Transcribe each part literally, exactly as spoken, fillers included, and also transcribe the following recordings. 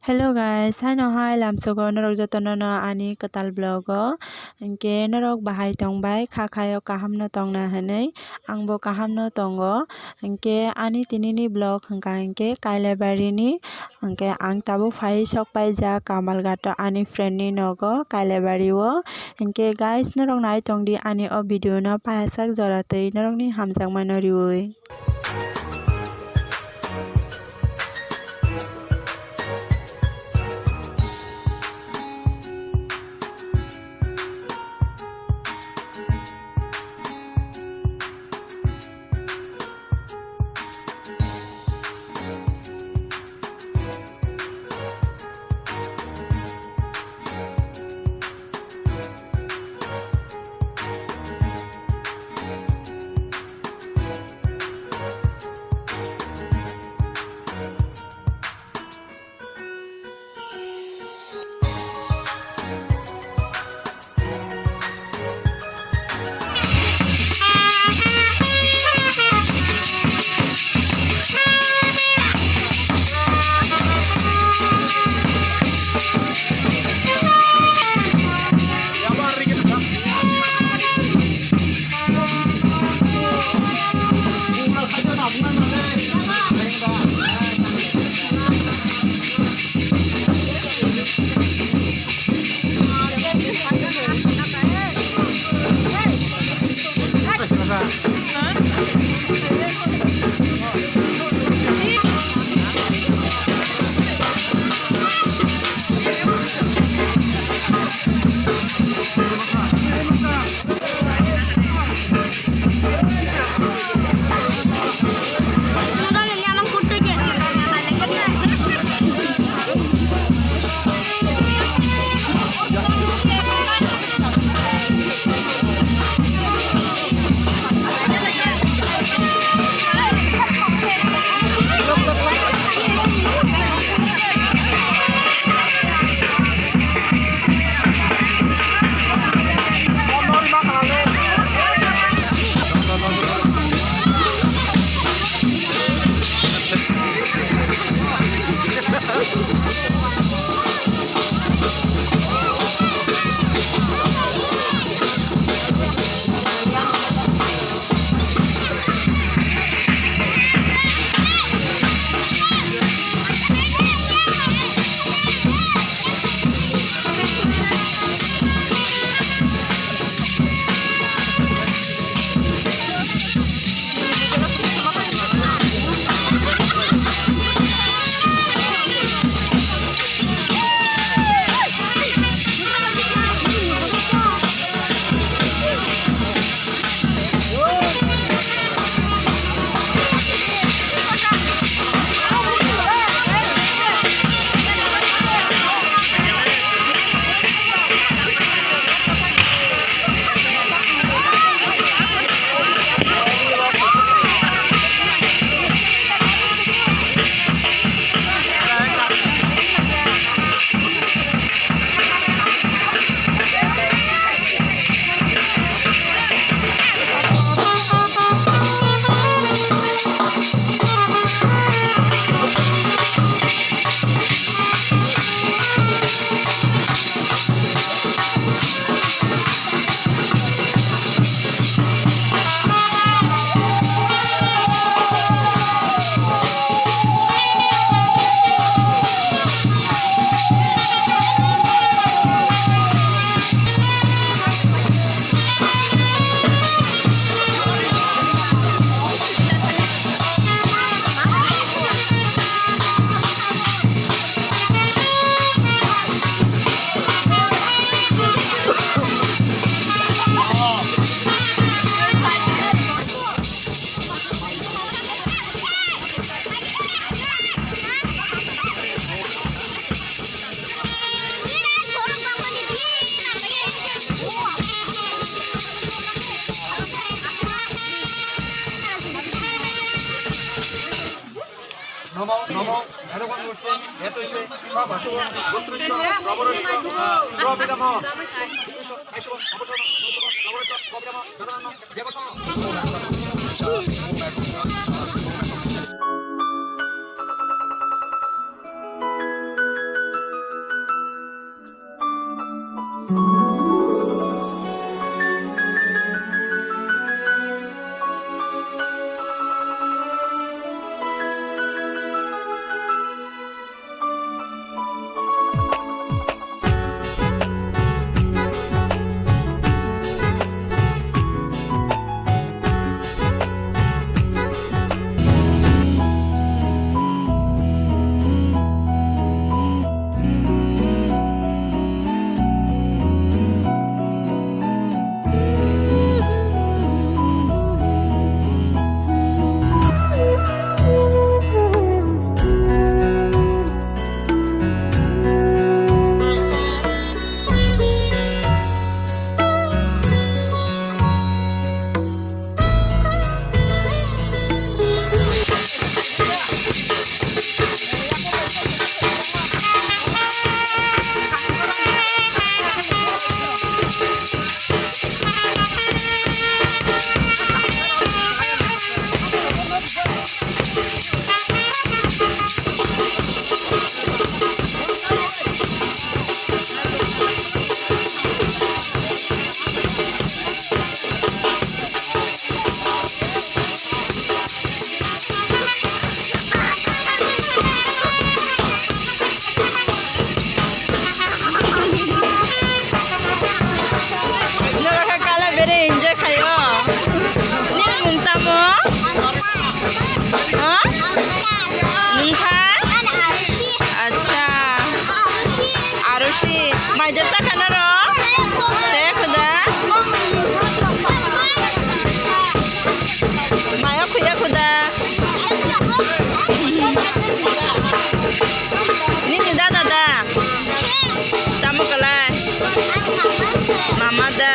Hello guys, haino hai lamsogo norok jotono no ani kwtal vlog o. Hinkhe norok bahai tongbai, kha khayo kaham no tongna hinwi, angbo kaham no tongo. Hinkhe ani tinini vlog hwnkha hinkhe Kailabari ni, hinkhe ang tabuk phai sok paijak Kamalghat o ani friend ni nogo Kailabari o. Hinkhe guys, norok nai tongdi ani o video no payasak jora twi norokni hamjakma no riwi. নমো নমো ভগবান বিষ্ণু এতস্য সব গোত্রস্য প্রবরস্য প্রপিতামহ Nokha kala bere enjoy khaio. Nini mung tamo? Ha? Nung kha? Acha. Arusi. Maija sakha noro? Te khuda. Maya khuya khuda. Nini dada da. Tamo kalai? Mama da.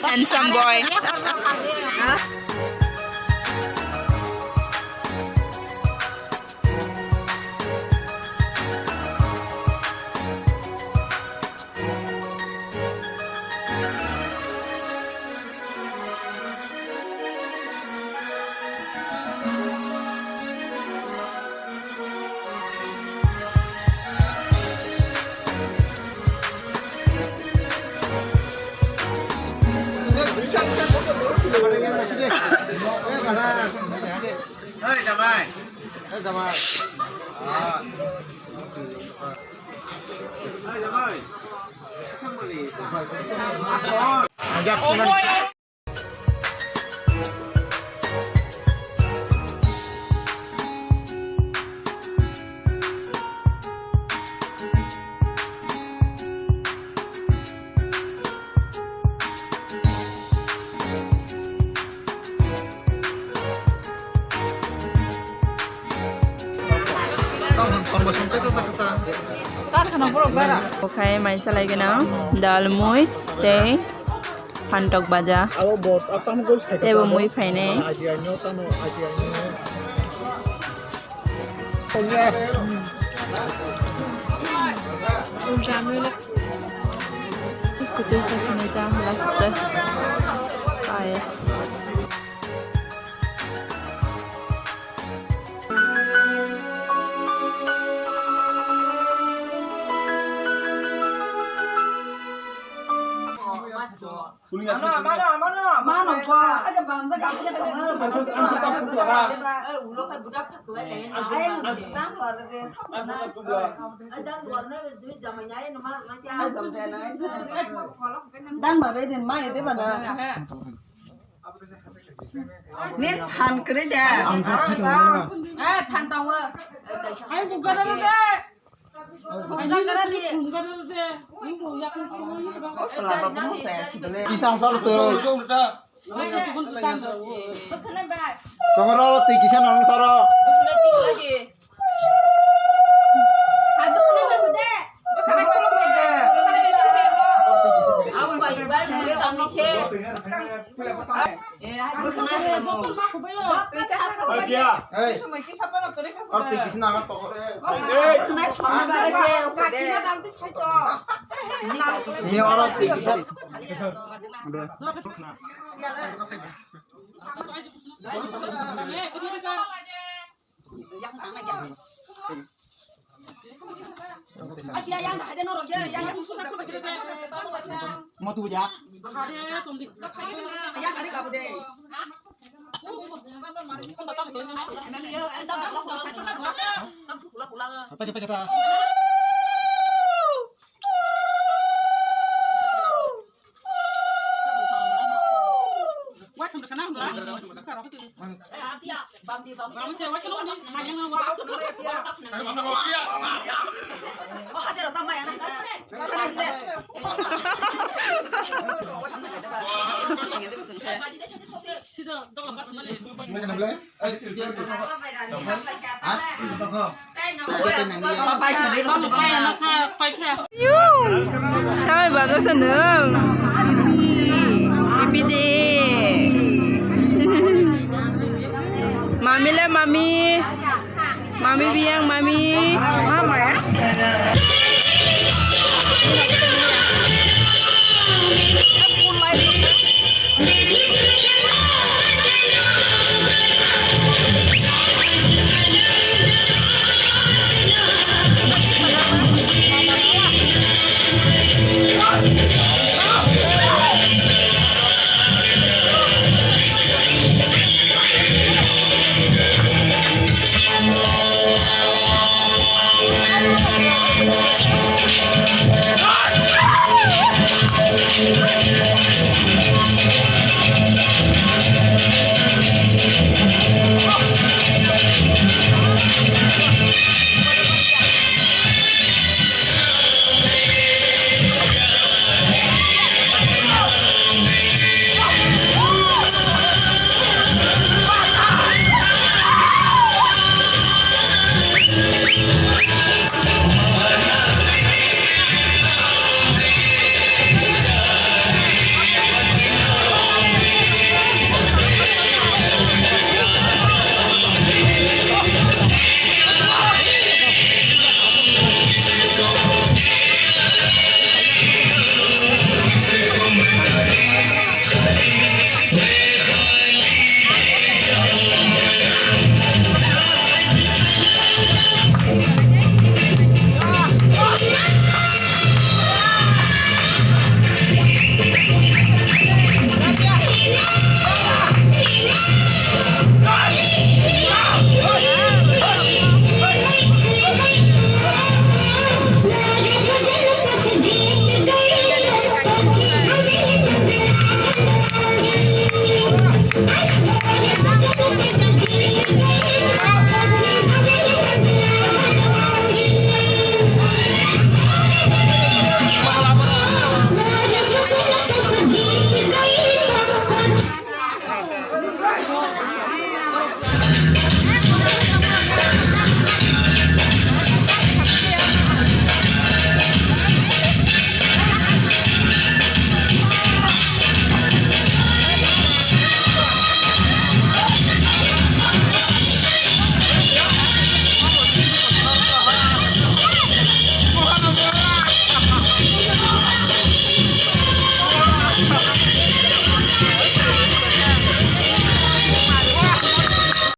Handsome boy. Hey, jamai. Hey, jamai. Ah. Hey, jamai. Ajak, Okhai mai salai gwnang dal mui tei phantok baja. Abo bo, ah, tamo gois khai tei bo kasa mui abo. Phainai. Aji anyo tamo, aji anyo. Onya. Kutui sasini ta last. Payas. Dang ba bai den mai de ba na. Ni phan kre da. Ang sa khe tong na. Eh, phan tong. Ai, buka da de. Buka da de. Buka da de. Ni bu yak ni bu ni ba. O sala ba bu sa si bele. Isang sal to. Buka na ba. Kamar ro ti kisa nang saro. Buka na ti lagi. Mo tu ja. Apa, apa, apa? Sabai bago sano. Ipi de. Mami le mami. Mami biyang mami. Mama ya.